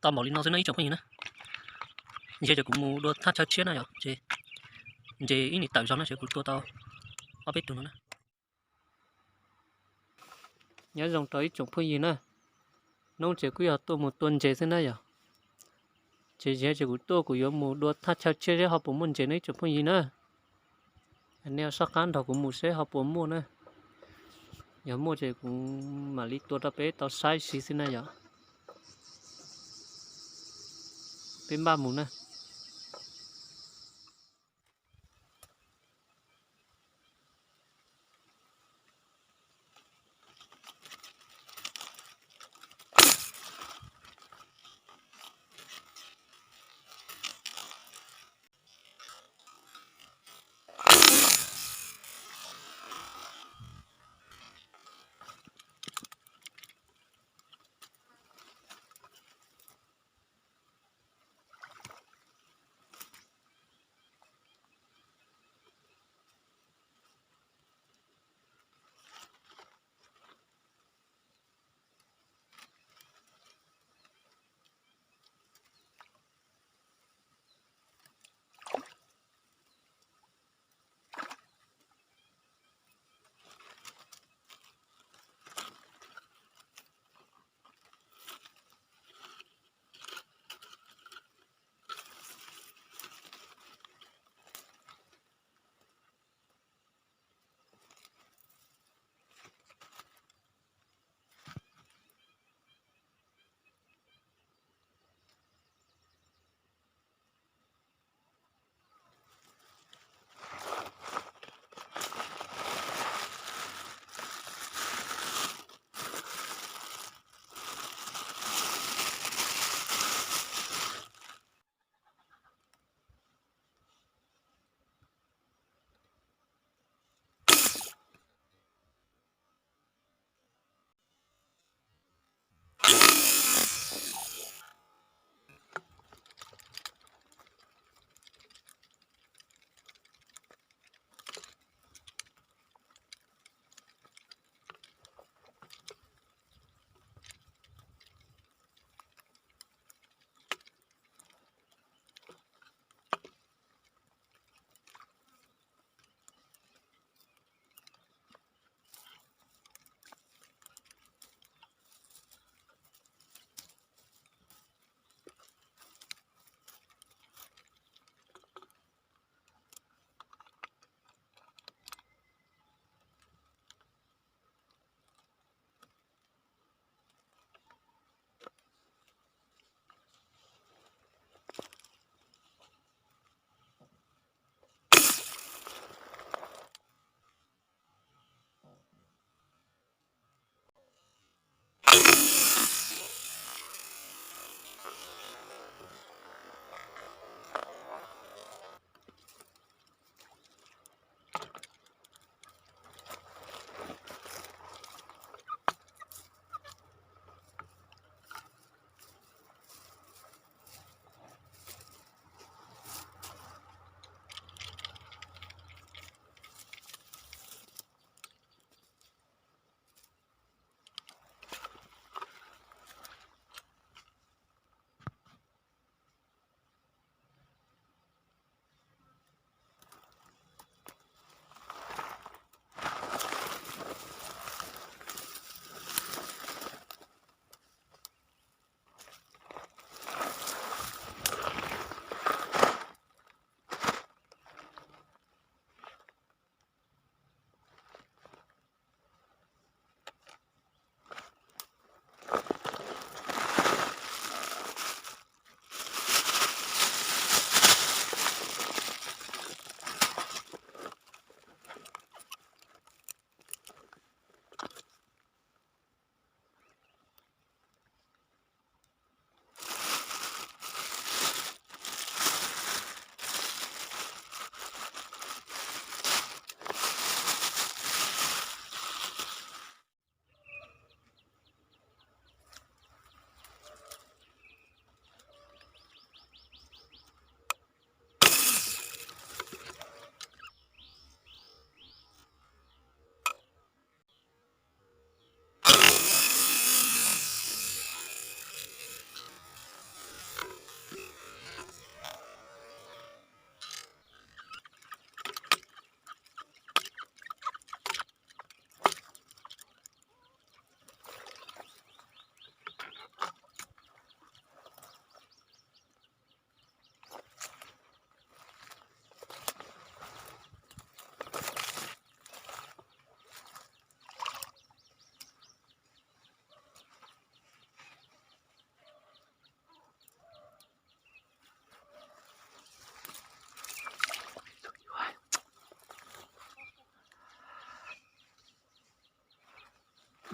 tau npaum li no xwb na ib tsoom phooj ywg na. Ntsia ces kuv mus dua thaj chaw tshiab na yom, ces ntses ib nim tawm zog no ces kuv tua tau ob peb tug no na. Nyob zoo rau ib tsoom phooj ywg na, hnub ces kuj yog tuaj mus tua ntses xwb na yom. Ces ziag ces kuv tuaj kuv yuav mus dua thaj chaw tshiab seb ho puas muaj ntses no ib tsoom phooj ywg na. Nej soj qab nrog kuv mus seb ho puas muaj na. Yog muaj ces kuv mam li tua rau peb tau saib si xwb na yom. Peb npaj mus na.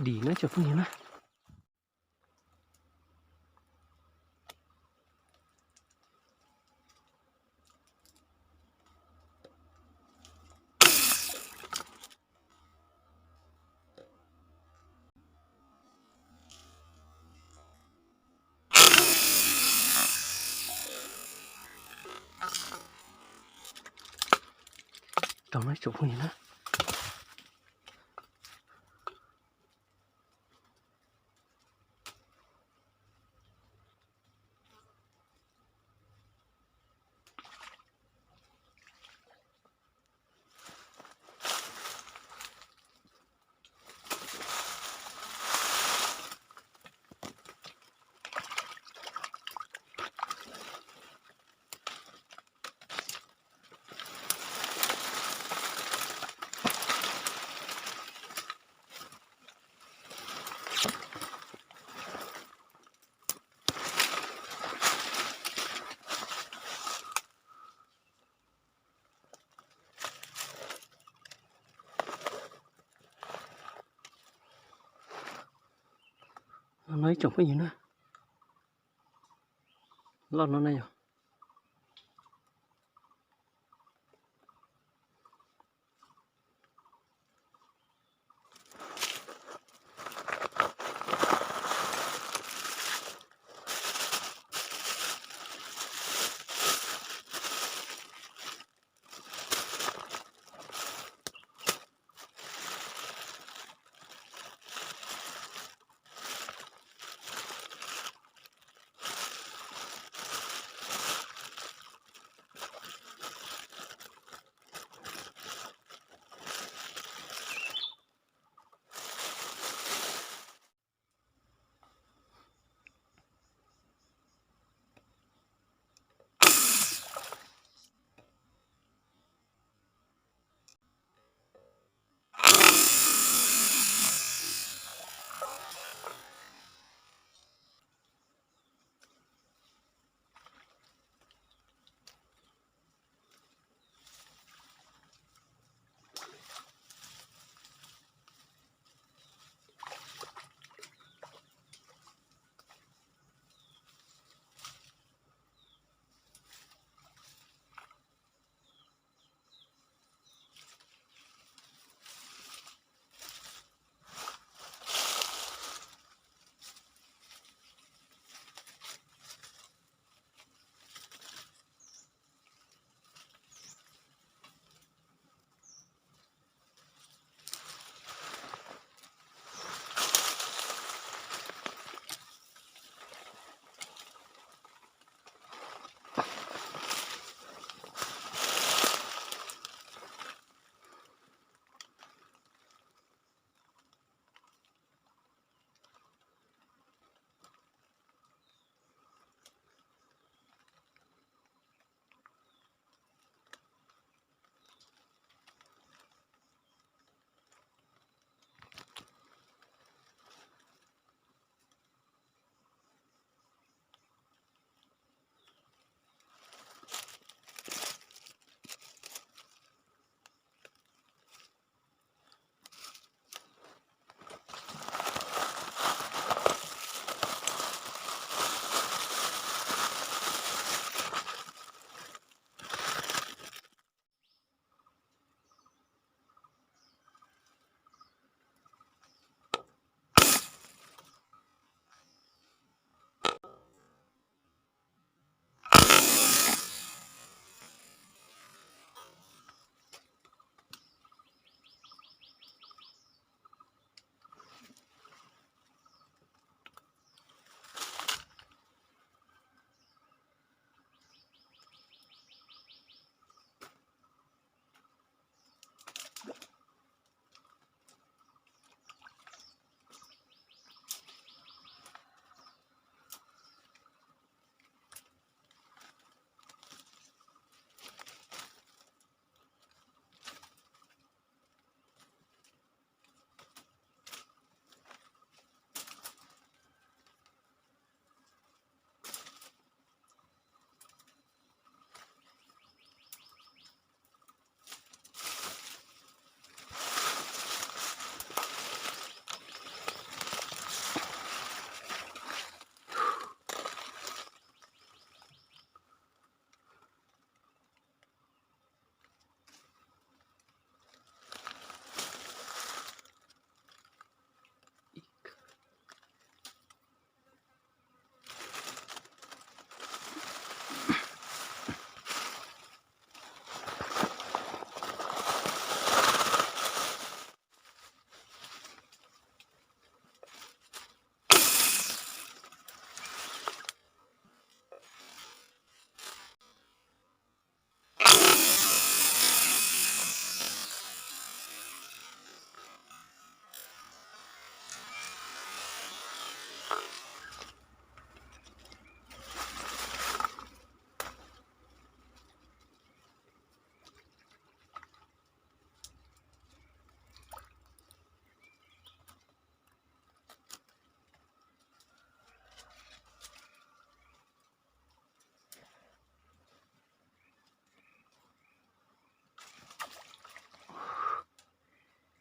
Dim na tsoom phooj ywg na. Rau no tsoom phooj ywg na. No ib tsoom phooj ywg na, loj no na yog.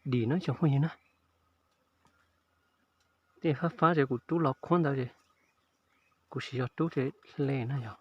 dim no tsoom phooj ywg na. Tej fab fab ces kuv rub los khuab ntawd ces kuv siv zog rub ces hle na yog.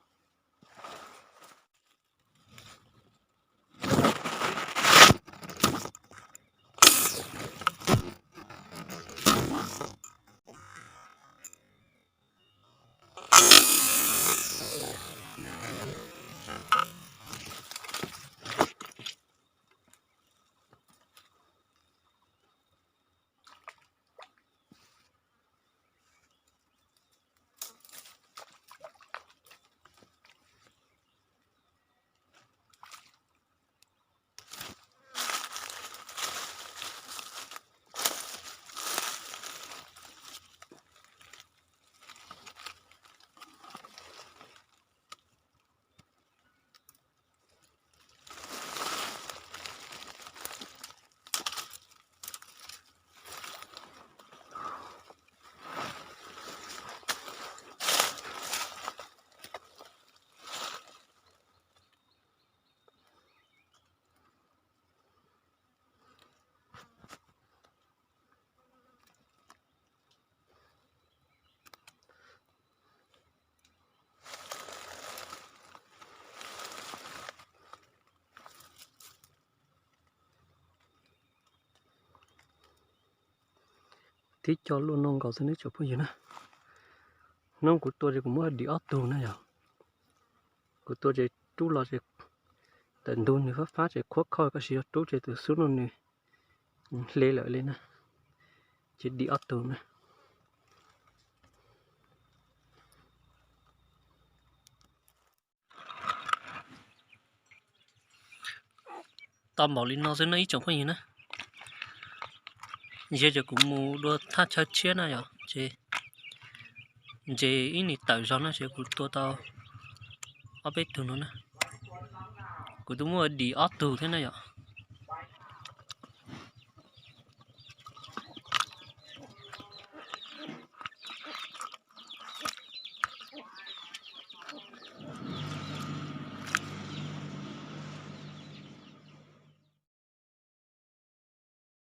Tib co luaj no nkaus xwb nawb tsoom phooj ywg na. Hnub kuv tua ces kuv muab dim ob tug na yog. Kuv tua ces rub los ces tawm ntug nws fab fab ces khuab khoj koj siv zog rub ces tus xub no nws hle lawm li na. Ces dim ob tug na. Tau npaum li no xwb no ib tsoom phooj ywg na. Ntsia ces kuv mus dua thaj chaw tshiab na yom, ces ntses ib nim tawm zog no ces kuv tua tau ob peb tug no na. Kuv twb muab dim ob tug thiab na yom.